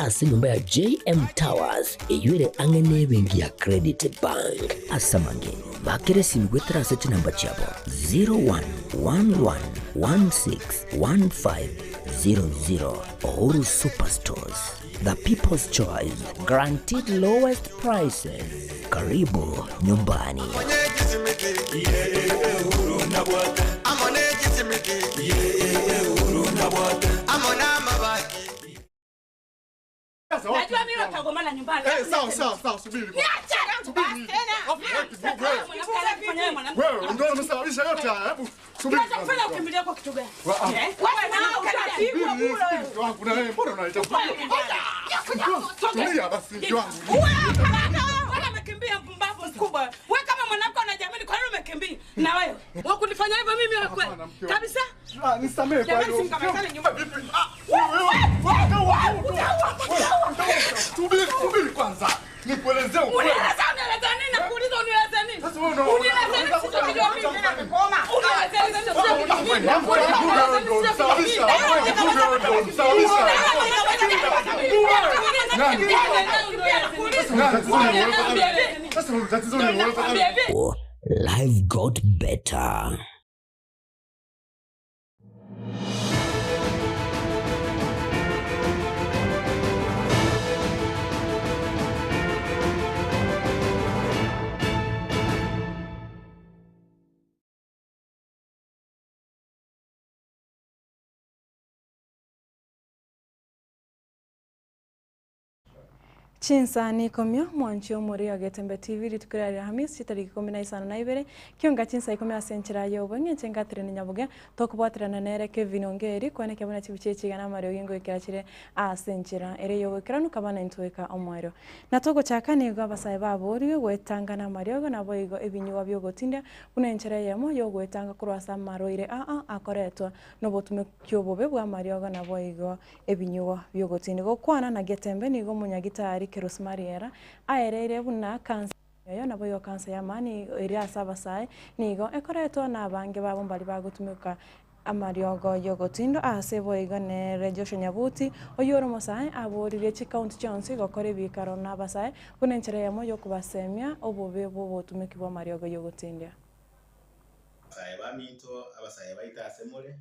ase enyomba ya JM Towers eyio ere ang'e n'ebenki ya Credit Bank. Ase amange, bakera esimi goetera ase chinamba chiabo 0111161500. Uhuru Superstores, the people's choice, guaranteed lowest prices. Karibu nyumbani. Najua mimi utagombana nyumbani. Eh, sawa sawa sawa, subiri. Niache Subiri. tena. Afu, wewe, Mwanamke. Wewe ndio umesababisha yote haya. Hebu subiri. Kinachokufanya ukimbilie kwa kitu gani? Wa- ah. Eh? Wewe na utapigwa Subiri, bure. subiri, mke wangu na wewe mbona unaleta Tulia basi mke wangu. Wewe umekimbia mpumbavu mkubwa. Wewe kama mwanamke unajiamini kwa nini umekimbia? Na wewe wakunifanya hivyo mimi wewe kweli? Hapana, mke wangu. Kabisa? Ah, nisamehe kwa Jamani hiyo. simkamatane nyumba. Vipi? Ah, wewe, wewe, wewe, Subiri, subiri kwanza. Nikuelezee ukweli. Unieleza unieleza nini? Nakuuliza unieleza nini? Sasa wewe una- Unieleza nini sichokijua mimi? Unieleza nini sichokijua mimi? Sasa tatizo ni wewe. Life got better. Chinsani ikomio mwanchi omori agetembe TV rituko ria Alhamisi chitariki 15 kionga chinsa ikumi ase enchera ya obong'e enche ngaterene nyaboge tokobwaterana nere Kevin Ongeri kwane kebuna chibicha echigana amariogi ngoikera chire ase enchera ere yogoikeranu kabana intweka omwero. Na togochaka nigo abasae baboriwe goetanga na amariogo nabo igo ebinywa biogotinda buna enchera eyemo yogoetanga korwa ase amarwaire aa akoretwa nobotumeki obobe bwa amariogo nabo igo ebinywa biogotinda. Gokwana na Getembe nigo omonyagitari Keros Mariera aereire buna kansa eyo nabo igo kansa ya amani ere ase abasae nigo ekoretwa na abange babo mbari bagotumeka amariogo yogotindo ase boigo nere Joshua Nyabuti oywo ore omosae aboririe chikaunti chionsi gokora ebikaro na abasae buna enchera eyemo yokobasemia obobe bwa obotumeki bwa amariogo yogotindia. Abasae baminto, abasae baito ase more,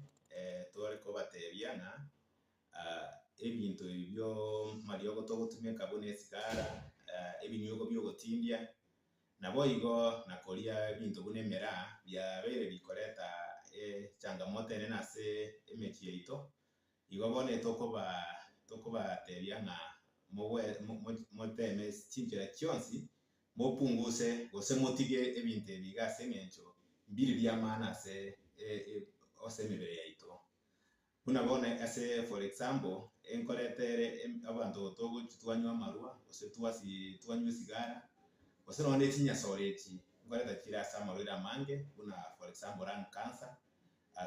tore kobatebia ng'a ebinto ebi bi'amariogo togotumeka buna esigara, ebinyugo bi'ogotindia, naboigo na koria ebinto buna emeraa, biabeire bikoreta echangamoto enene ase emechie yaito. Igo bono tokoba tokobatebia ng'a mogoe moteme chinchera chionsi mopunguse gose motige ebinto ebi iga ase eng'encho mbiri bi'amaana ase ase emebere yaito. Buna bono ase for example, enkorete ere abanto togochia twanywa amarwa, gose twasi twanywa esigara, gose nonye ne chinyasore echi, nkoreta chire ase amarwaire amange buna for example lung cancer,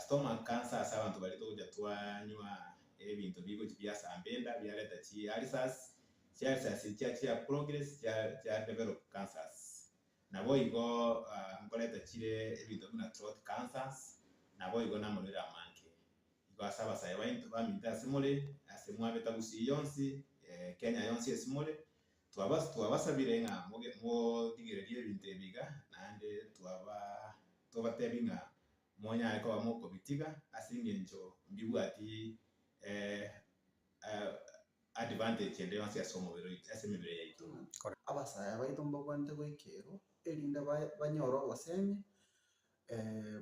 stomach cancer ase abanto baria togochia twanywa ebinto bigochia biasamba enda biareta chi ulcers, chi ulcers echi chiachia progress chia chia develop cancers. Naboigo nkoreta chire ebinto buna throat cancers, naboigo namarwaire amange. Igo ase abasae baito baminto ase more, ase mwabete Gusii yonsi, Kenya yonsi ase more, twabasabire ng'a morigererie ebinto ebi iga, naende twaba tobatebi ng'a monyare koba mokobitiga ase eng'encho mbibwati advantage ende yonsi ase omobere oito, ase emebere yaito. Abasae baito mbabwenerete goikerwa, erinde banyore obosemia,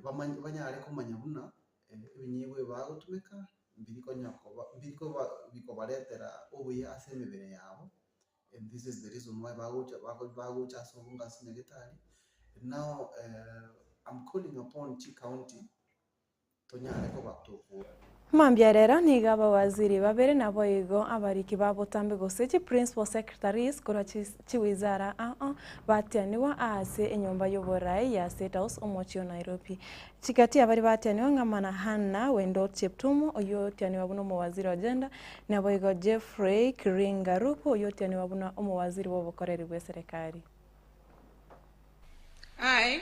bamanye banyare komanya buna ebinyigwa ebi bagotumeka mbiri konya koba mbiri koba bikobaretera obuya ase emebere yabo, and this is the reason why bagocha bagocha ase obonge ase nyagetari. Now I'm calling upon chicounty tonyare koba toko. Mambia rero nigo abawaziri babere naboigo abariki ba botambe gose chi principal secretaries korwa chiwizara aa batianiwa ase enyomba y'oborai ya State House omochie o Nairobi. Chikati abari batianiwa ng'amana Hannah Wendot Cheptumo oywo otianiwa buna omowaziri o gender naboigo Jeffrey Kiringa Ruku oywo otianiwa buna omowaziri bwa obokoreri bwa eserekari. I,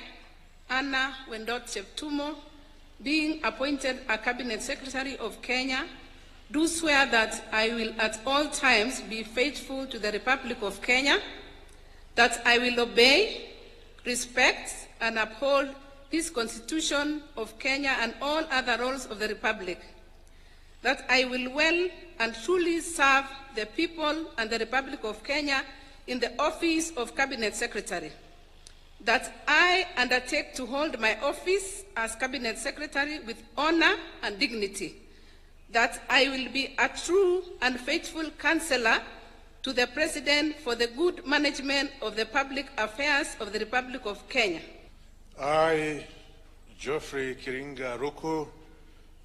Anna Wendot Cheptumo, being appointed a Cabinet Secretary of Kenya do swear that I will at all times be faithful to the Republic of Kenya, that I will obey, respect, and uphold this Constitution of Kenya and all other laws of the Republic, that I will well and truly serve the people and the Republic of Kenya in the office of Cabinet Secretary, that I undertake to hold my office as Cabinet Secretary with honor and dignity, that I will be a true and faithful counselor to the President for the good management of the public affairs of the Republic of Kenya. I, Geoffrey Kiringa Ruku,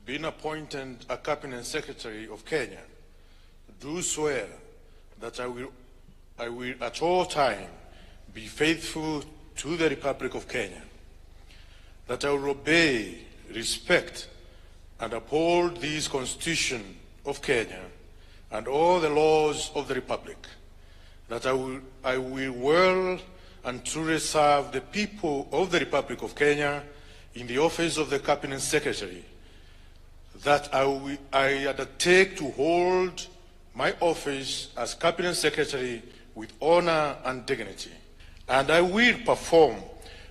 being appointed a Cabinet Secretary of Kenya, do swear that I will at all time be faithful to the Republic of Kenya, that I will obey, respect, and uphold this Constitution of Kenya and all the laws of the Republic, that I will well and truly serve the people of the Republic of Kenya in the office of the Cabinet Secretary, that I undertake to hold my office as Cabinet Secretary with honor and dignity, and I will perform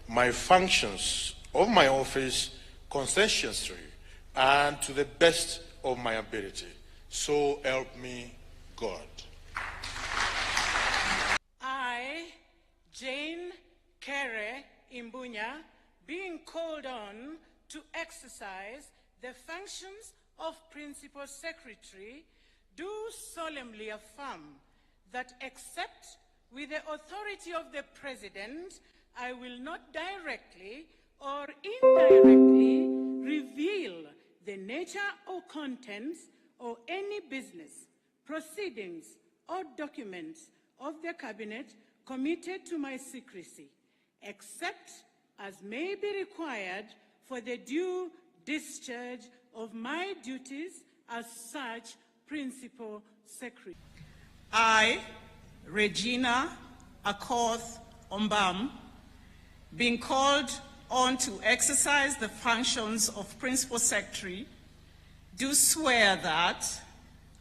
my functions of my office conscientiously and to the best of my ability. So help me God. I, Jane Kere Imbunya, being called on to exercise the functions of Principal Secretary, do solemnly affirm that except with the authority of the President, I will not directly or indirectly reveal the nature or contents or any business, proceedings, or documents of the Cabinet committed to my secrecy, except as may be required for the due discharge of my duties as such Principal Secretary. I, Regina Akoth Ombam, being called on to exercise the functions of Principal Secretary, do swear that,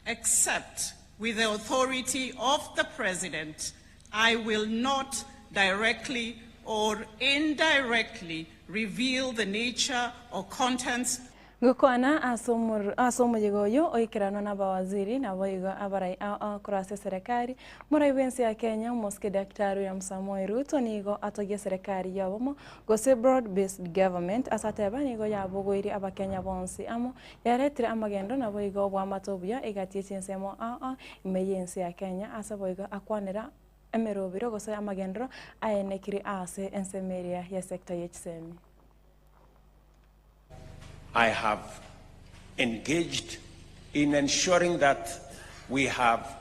except with the authority of the President, I will not directly or indirectly reveal the nature or contents. Gokwana ase omoyega oyo oikeranwa na abawaziri nabo igo abarai korwa ase eserekari morai bwa ense ya Kenya omosike Daktari William Samoei Ruto nigo atogia eserekari ya obomo gose broad based government ase ateba nigo yabogoirie abakenya bonsi amo yaretire amagendo nabo igo obwamate obuya egatie chinsemo aa ime ya ense ya Kenya ase boigo akwanera emerobiro gose amagendero aenekire ase ensemo eria ya sector ya chisemi. I have engaged in ensuring that we have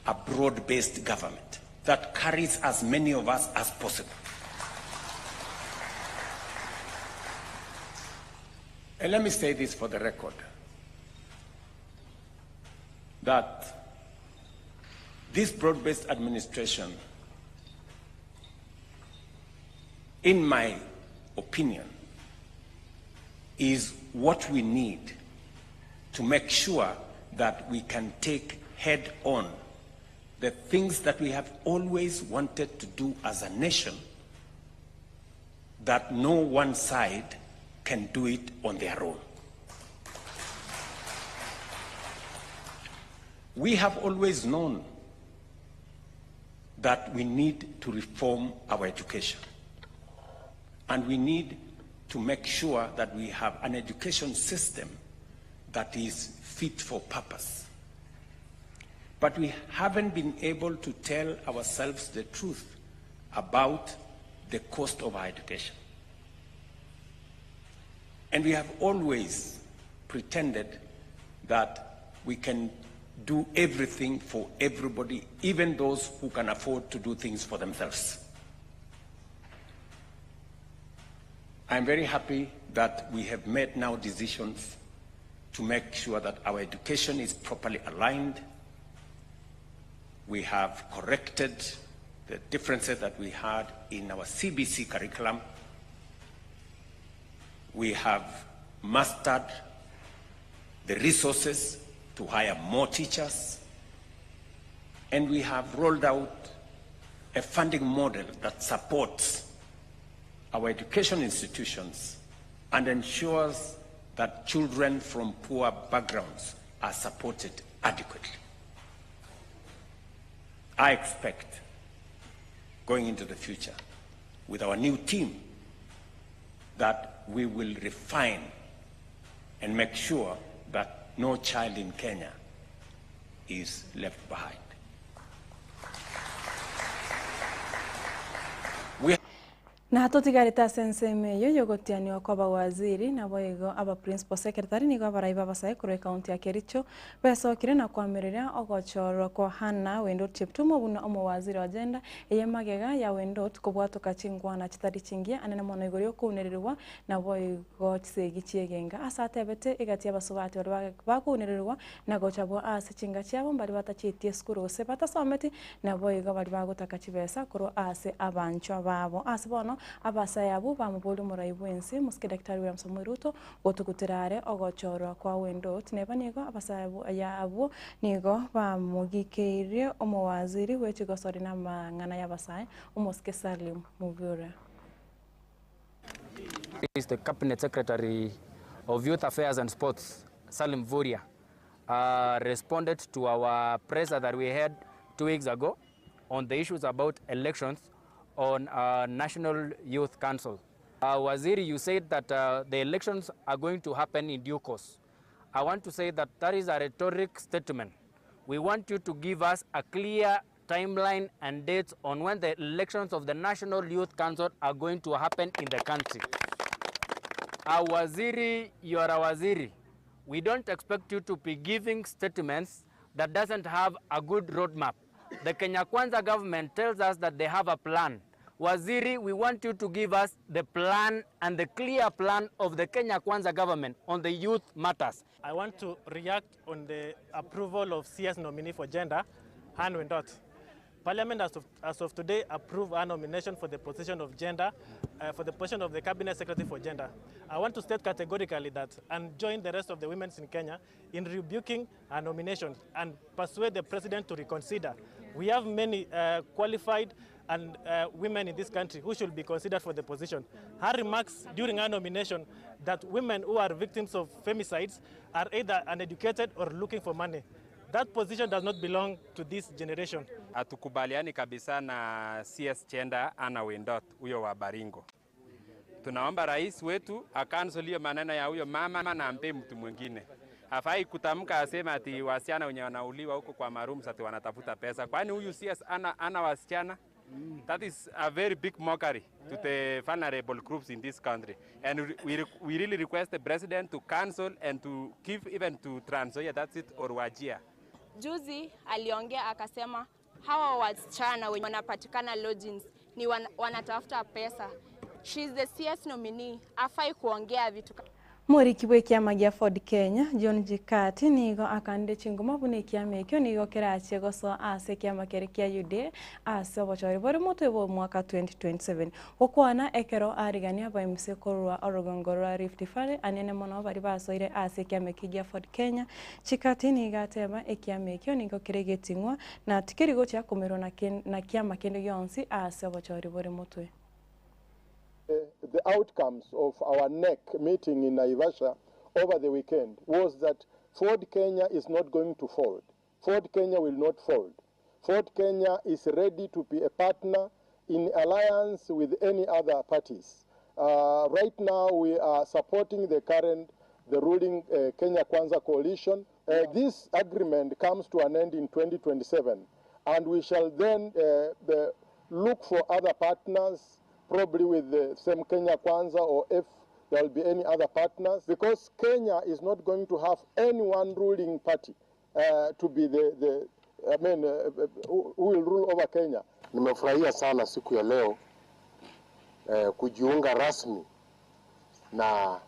a broad-based government that carries as many of us as possible. And let me say this for the record, that this broad-based administration, in my opinion, is what we need to make sure that we can take head on the things that we have always wanted to do as a nation, that no one side can do it on their own. We have always known that we need to reform our education, and we need to make sure that we have an education system that is fit for purpose. But we haven't been able to tell ourselves the truth about the cost of our education. And we have always pretended that we can do everything for everybody, even those who can afford to do things for themselves. I'm very happy that we have made now decisions to make sure that our education is properly aligned. We have corrected the differences that we had in our CBC curriculum. We have mastered the resources to hire more teachers, and we have rolled out a funding model that supports our education institutions and ensures that children from poor backgrounds are supported adequately. I expect going into the future with our new team that we will refine and make sure that no child in Kenya is left behind. We Na totigarete ase ensemo eyio yogotianiwa kwa abawaziri naboigo aba principal secretary nigo abarai babasae korwa ecounty ya Kericho besokire na koamereria ogochorwa kwa Hannah Wendot Cheptumo buna omowaziri o gender eye magega ya Wendot kobwatoka chinkwana chitari chingiya anene mono igoro yokounererigwa naboigo chisegi chiegenga ase atebete egati y'abasubati baria bakounererigwa na gochabwa ase chinga chiabo mbari batachieti esukuru gose batasometi naboigo baria bagotaka chibesa korwa ase abanchwa babo. Ase bono abasae abwo bamoboria omorai bwensi mosike Daktari William Samoei Ruto gotugutera are ogochorwa kwa Wendot neba nigo abasae abwo nigo bamogikeirie omowaziri bwe chigosori na amang'ana y'abasae omosike Salim Mvurya. Is the Cabinet Secretary of Youth Affairs and Sports, Salim Mvurya, responded to our presser that we had 2 weeks ago on the issues about elections on National Youth Council. Waziri, you said that the elections are going to happen in due course. I want to say that that is a rhetoric statement. We want you to give us a clear timeline and dates on when the elections of the National Youth Council are going to happen in the country. Waziri, you are a waziri. We don't expect you to be giving statements that doesn't have a good roadmap. The Kenya Kwanza government tells us that they have a plan. Waziri, we want you to give us the plan and the clear plan of the Kenya Kwanza government on the youth matters. I want to react on the approval of CS nominee for gender, Anne Wendot. Parliament as of today approved her nomination for the position of gender, for the position of the Cabinet Secretary for Gender. I want to state categorically that and join the rest of the women in Kenya in rebuking her nomination and persuade the president to reconsider. We have many qualified and women in this country who should be considered for the position. Her remarks during her nomination that women who are victims of femicides are either uneducated or looking for money. That position does not belong to this generation. Hatukubaliani kabisa na CS Gender Anna Wendot huyo wa Baringo. Tunaomba rais wetu akansel hiyo maneno ya huyo mama na ampe mtu mwingine. Hafai kutamka asema ati wasichana wenye wanauliwa huko kwa marooms ati wanatafuta pesa. Kwani huyu CS ana wasichana? That is a very big mockery to the vulnerable groups in this country. And we really request the president to cancel and to give even to Trans Nzoia, that's it, or Wajir. Juzi aliongea akasema hawa wasichana wenye wanapatikana lodgings ni wanatafuta pesa. She is the CS nominee, afai kuongea vitu. Muriki bwe kiama gia Ford Kenya John Jikati nigo akande chinguma bune kiama ekio nigo kerache gosoa ase kiama kere kia UDA ase obochori bore motwe bwa mwaka 2027 gokwana ekero arigania ba MC korwa orogongo rwa Rift Valley anene mono bari basoire ase kiama gia Ford Kenya. Chikati nigo ateba ekiama ekio nigo kere geting'wa na tikeri gocha komerwa na kiama kende gionsi ase obochori bore motwe. The outcomes of our NEC meeting in Naivasha over the weekend was that Ford Kenya is not going to fold. Ford Kenya will not fold. Ford Kenya is ready to be a partner in alliance with any other parties. Right now we are supporting the ruling Kenya Kwanza coalition. This agreement comes to an end in 2027, and we shall then look for other partners, probably with the same Kenya Kwanza or if there will be any other partners, because Kenya is not going to have any one ruling party to be who will rule over Kenya. Nimefurahia sana siku ya leo kujiunga rasmi na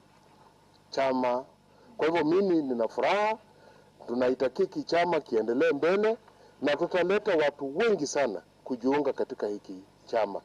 chama. Kwa hivyo mimi nina furaha, tunaitakiki chama kiendelee mbele na tutaleta watu wengi sana kujiunga katika hiki chama.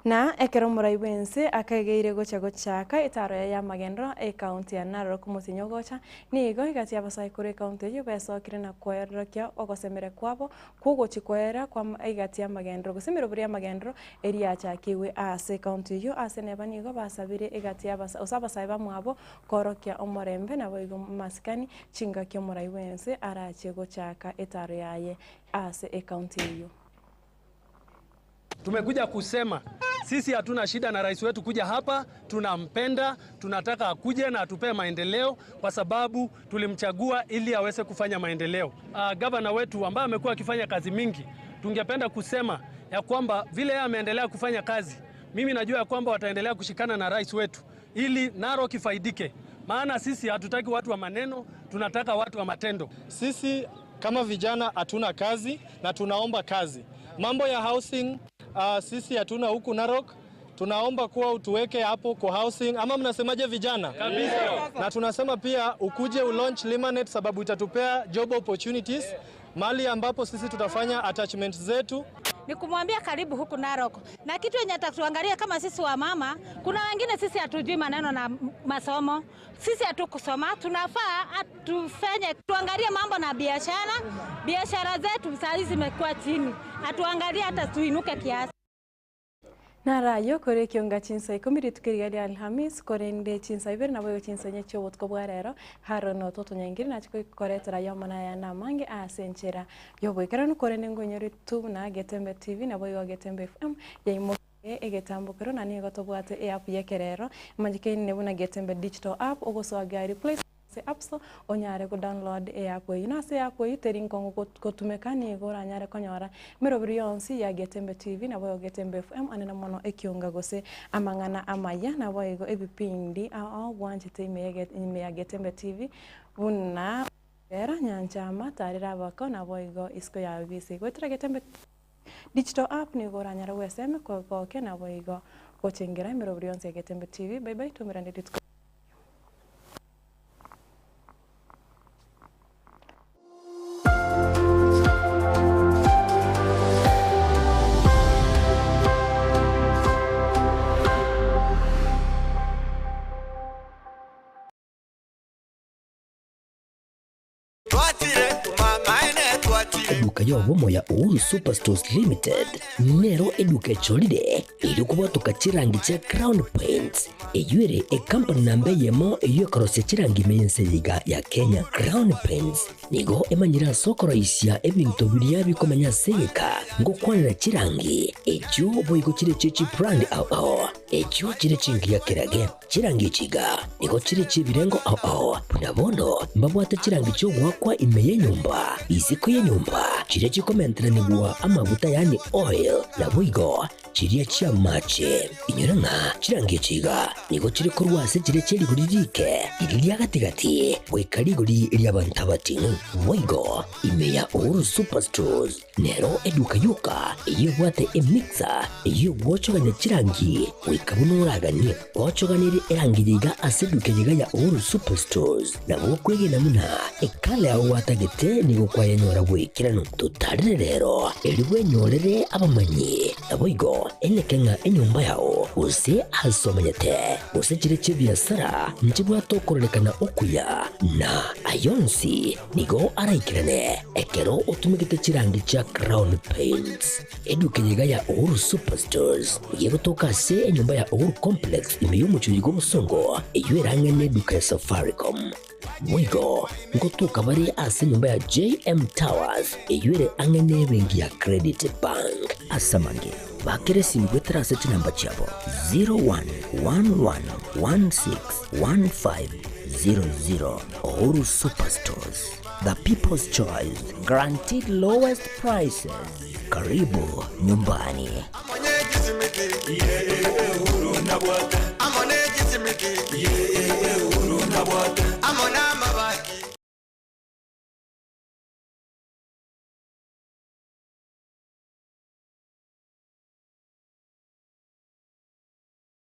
Na ekero omorai bw'ense akaegeire gocha gochaka etaaro yaye y'amagenderero ekaunti ya Narok omotienyi ogocha, nigo egati y'abasae korwa ekaunti eyio besokire na kweorokia ogosemeria kwabo kw'ogochia koera kwa egati y'amagenderero gose emeroberi y'amagenderero eriachakigwe ase ekaunti eyio ase neba nigo basabire egati y'abasa gose abasae bamwabo koorokia omorembe naboigo amasikani chingaki omorai bw'ense arachie gochaka etaaro yaye ase ekaunti eyio. Tumekuja kusema sisi hatuna shida na rais wetu kuja hapa, tunampenda, tunataka akuje na atupee maendeleo kwa sababu tulimchagua ili aweze kufanya maendeleo. Gavana wetu ambaye amekuwa akifanya kazi mingi, tungependa kusema ya kwamba vile yeye ameendelea kufanya kazi, mimi najua ya kwamba wataendelea kushikana na rais wetu ili Narok ifaidike, maana sisi hatutaki watu wa maneno, tunataka watu wa matendo. Sisi kama vijana hatuna kazi na tunaomba kazi. Mambo ya housing sisi hatuna huku Narok. Tunaomba kuwa utuweke hapo kwa housing, ama mnasemaje vijana? Kabisa. Na tunasema pia ukuje ulaunch Limanet sababu itatupea job opportunities mali ambapo sisi tutafanya attachment zetu. Ni kumwambia karibu huku Narok, na kitu yenye atatuangalia kama sisi wa mama, kuna wengine sisi hatujui maneno na masomo, sisi hatukusoma, tunafaa atufanye tuangalie mambo na biashara. Biashara zetu saa hizi zimekuwa chini, atuangalie hata tuinuke kiasi. Narayo kore kionga chinsa ikomi rituko riria ria Alhamis korende chinsa ibere nabo igo chinsa enye chia obotuko bwa rero haro noto otonyangiri nachi koretera yomana aya na amange ase enchera ya oboikeranu korende ngoinyore tu na Getembe TV nabo igo Getembe FM yaimokirie egetambokero na nigo tobwate eapp ya ekerero emanyekaine buna Getembe digital app ogosoa gari play ase app store onyare go download eapp eywo na ase eapp eywo teri nkong'u gotumeka nigo oranyare konyora emeroberi yonsi ya Getembe TV nabo igo Getembe FM ande na mono ekionga gose amang'ana amaya nabo igo ebipindi ao ao bwanchete ime ya ime ya Getembe TV buna era Nyanchama tarera abako nabo igo isiko ya BBC. Goetera Getembe Digital app nigo oranyare gweseme kogokia nabo igo gochengera emeroberi yonsi ya Getembe TV. Bye bye tomerane rituko. Eduka y'obomo ya Uhuru Superstores Limited nero eduka echorire erio kobwatoka chirangi chia Crown Paints eyio ere ecompany namba eyemo eyio ekorosia chirangi ime y'ense eye iga ya Kenya. Crown Paints nigo emanyire ase okoroisia ebinto biria bikomenya ase egeka ngokwanera chirangi echio boigo chire chie chibrand ao ao echio chire chingiya kerage. Chirangi echi iga nigo chire chi'ebirengo ao ao, buna bono mbabwate chirangi chi'ogoakwa ime y'enyomba, isiko y'enyomba, chiria chikomenteranigwa amaguta yaani oil, naboigo chiria chi'amache. Inyora ng'a chirangi echi iga nigo chire korwa ase chiria chie rigori riike, riria ria gati-gati, goika rigori ri'abanto abating'u. Boigo ime ya Uhuru Superstores Nero eduka yoka eyio ebwate emixer eyio egwochogania chirangi goika buna oraganie. Gwochoganirie erangi eye iga ase eduka eye iga ya Uhuru Superstores, nabo okwegena buna ekala yao gwatagete nigo kwayenyora bw'ekeranu. Totarere rero erio bwenyorere abamanyi, naboigo eneke ng'a enyomba yao gose ase omanyete gose chire chi'ebiasara nchibwate okororekana okuya, na ayonsi Nigo araikerane ekero otumegete chirangi chia Crown Paints. Eduka eye iga ya Uhuru Superstores nigo egotoka ase enyomba ya Uhuru Complex ime y'omochie bw'obosongo eyio erang'e neduka ya Safaricom. Boigo ngotoka bare ase enyomba ya JM Towers eyio ere ang'e nebenki ya Credit Bank. Ase amange, bakera esimi goetera ase chinamba chiabo 0111161500. Uhuru Superstores, the people's choice, guaranteed lowest prices. Karibu nyumbani.